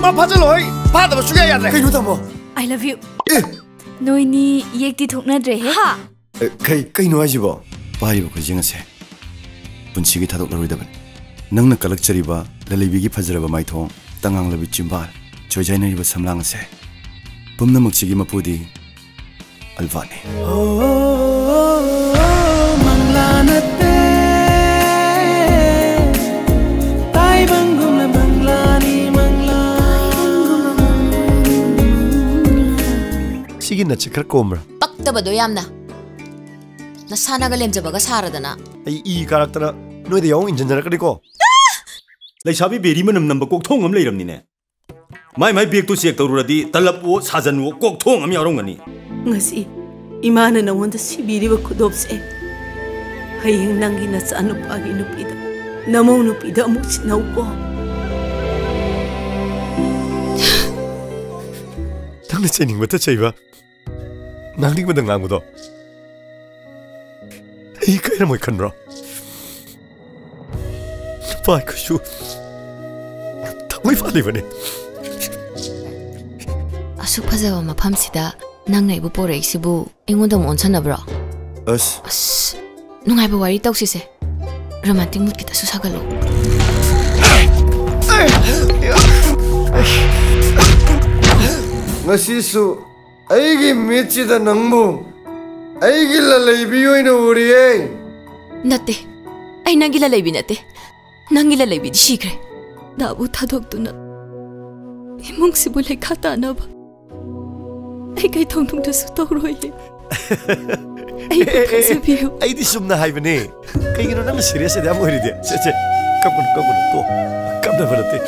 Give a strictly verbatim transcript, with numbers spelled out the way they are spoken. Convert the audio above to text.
ꯃꯥ ꯐꯥꯖꯜꯂꯣ, ꯍꯩ꯫ ꯐꯥꯗꯕ ꯁꯨꯛꯌꯥ ꯌꯥꯗ꯭ꯔꯦ꯫ ꯀꯩꯅꯣ, ꯇꯥꯃꯣ? I love you. ꯑꯦ! ꯅꯣꯏꯅꯤ ꯌꯦꯛꯇꯤ ꯊꯣꯛꯅꯗ꯭ꯔꯦꯍꯦ꯫ ꯍꯥ? ꯑꯦ, ꯀꯩ-, ꯀꯩꯅꯣ ꯍꯥꯏꯁꯤꯕꯣ? ꯄꯥꯏꯔꯤꯕ ꯈꯨꯖꯤꯡ ꯑꯁꯦ ꯄꯨꯟꯁꯤꯒꯤ ꯊꯥꯗꯣꯛꯂꯔꯣꯏꯗꯕꯅꯤ꯫ ꯅꯪꯅ ꯀꯜꯂꯛꯆꯔꯤꯕ ꯂꯂꯩꯕꯤꯒꯤ ꯐꯖꯔꯕ ꯃꯥꯏꯊꯣꯡ, ꯇꯉꯥꯡꯂꯕꯤ ꯆꯤꯝꯕꯥꯜ, ꯆꯣꯏꯖꯥꯏꯅꯔꯤꯕ ꯁꯝꯂꯥꯡ ꯑꯁꯦ ꯄꯨꯝꯅꯃꯛꯁꯤꯒꯤ ꯃꯄꯨꯗꯤ ꯑꯜꯕꯥꯅꯤ꯫ ꯃꯪꯂꯥ ꯅꯠꯇꯦ, ꯇꯥꯏꯕꯪꯒꯨꯝꯅ ꯃꯪꯂꯥꯅꯤ, ꯃꯪꯂꯥ꯫ ꯁꯤꯒꯤ ꯅꯠꯁꯦ ꯈꯔ ꯀꯣꯝꯕ꯭ꯔꯥ? ꯄꯛꯇꯕꯗꯣ ꯌꯥꯝꯅ꯫ ꯅꯁꯥꯅꯒ ꯂꯦꯝꯖꯕꯒ ꯁꯥꯔꯗꯅ꯫ ꯑꯩ ꯏ ꯀꯥꯔꯛꯇꯅ ꯅꯣꯏꯗ ꯌꯥꯎ ꯏꯟꯖꯟꯖꯔꯛꯀꯅꯤꯀꯣ꯫ ꯂꯩꯁꯥꯕꯤ ꯕꯦꯔꯤ ꯃꯅꯝ ꯅꯝꯕ ꯀꯣꯛꯊꯣꯡ ꯑꯃ ꯂꯩꯔꯝꯅꯤꯅꯦ꯫ ꯃꯥꯏ ꯃꯥꯏ ꯕꯦꯒꯇꯨ ꯆꯦꯛ ꯇꯧꯔꯨꯔꯗꯤ ꯇꯂꯞꯋꯣ ꯁꯥꯖꯟꯋꯣ ꯀꯣꯛꯊꯣꯡ ꯑꯃ ꯌꯥꯎꯔꯝꯒꯅꯤ꯫ ꯉꯁꯤ ꯏꯃꯥꯅ ꯅꯉꯣꯟꯗ ꯁꯤꯕꯤꯔꯤꯕ ꯈꯨꯗꯣꯞꯁꯦ ꯍꯌꯦꯡ ꯅꯪꯒꯤ ꯅꯆꯥꯅꯨꯄꯥꯒꯤ ꯅꯨꯄꯤꯗ, ꯅꯃꯧ ꯅꯨꯄꯤꯗ ꯑꯃꯨꯛ ꯁꯤꯟꯅꯧꯀꯣ꯫ ꯅꯪꯅ ꯆꯩꯅꯤꯡꯕꯇ ꯆꯩꯕ, ꯉꯥꯡꯅꯤꯡꯕꯗ ꯉꯥꯡꯕꯗꯣ ꯑꯩ ꯏꯀꯥꯏꯔꯝꯃꯣꯏ ꯈꯟꯕ꯭ꯔꯣ? ꯅꯨꯄꯥ ꯑꯩꯈꯣꯏꯁꯨ ꯊꯃꯣꯏ ꯄꯥꯜꯂꯤꯕꯅꯤ꯫ ꯑꯁꯨꯛ ꯐꯖꯕ ꯃꯐꯝꯁꯤꯗ ꯅꯪꯅ ꯑꯩꯕꯨ ꯄꯣꯔꯛꯏꯁꯤꯕꯨ ꯑꯩꯉꯣꯟꯗ ꯑꯃꯨꯛ ꯑꯣꯟꯁꯟꯅꯕ꯭ꯔꯣ? ꯑꯁ꯫ ꯑꯁ, ꯅꯨꯡꯉꯥꯏꯕ ꯋꯥꯔꯤ ꯇꯧꯁꯤꯁꯦ꯫ Romantic mood ꯈꯤꯇꯁꯨ ꯁꯥꯒꯠꯂꯣ꯫ ꯉꯁꯤꯁꯨ ꯑꯩꯒꯤ ꯃꯤꯠꯁꯤꯗ ꯅꯪꯕꯨ ꯑꯩꯒꯤ ꯂꯂꯩꯕꯤ ꯑꯣꯏꯅ ꯎꯔꯤꯌꯦ꯫ ꯅꯠꯇꯦ, ꯑꯩ ꯅꯪꯒꯤ ꯂꯂꯩꯕꯤ ꯅꯠꯇꯦ꯫ ꯅꯪꯒꯤ ꯂꯂꯩꯕꯤꯗꯤ ꯁꯤꯈ꯭ꯔꯦ꯫ ꯗꯥꯕꯨ ꯊꯥꯗꯣꯛꯇꯨꯅ ꯏꯃꯨꯡꯁꯤꯕꯨ ꯂꯩꯈꯥ ꯇꯥꯅꯕ ꯑꯩ ꯀꯩ ꯊꯧꯅꯨꯡꯗꯁꯨ ꯇꯧꯔꯣꯏꯌꯦ꯫ ꯑꯩꯕꯨ ꯊꯥꯖꯕꯤꯌꯨ꯫ ꯑꯩꯗꯤ ꯆꯨꯝꯅ ꯍꯥꯏꯕꯅꯦ꯫ ꯀꯩꯒꯤꯅꯣ ꯅꯪꯅ serious ꯑꯗꯨ ꯌꯥꯝ ꯑꯣꯏꯔꯤꯗꯤ? ꯁꯦ, ꯁꯦ, ꯀꯞꯀꯅꯨ, ꯀꯞꯀꯅꯨ, ꯇꯣ꯫ ꯀꯞꯅꯕ ꯅꯠꯇꯦ꯫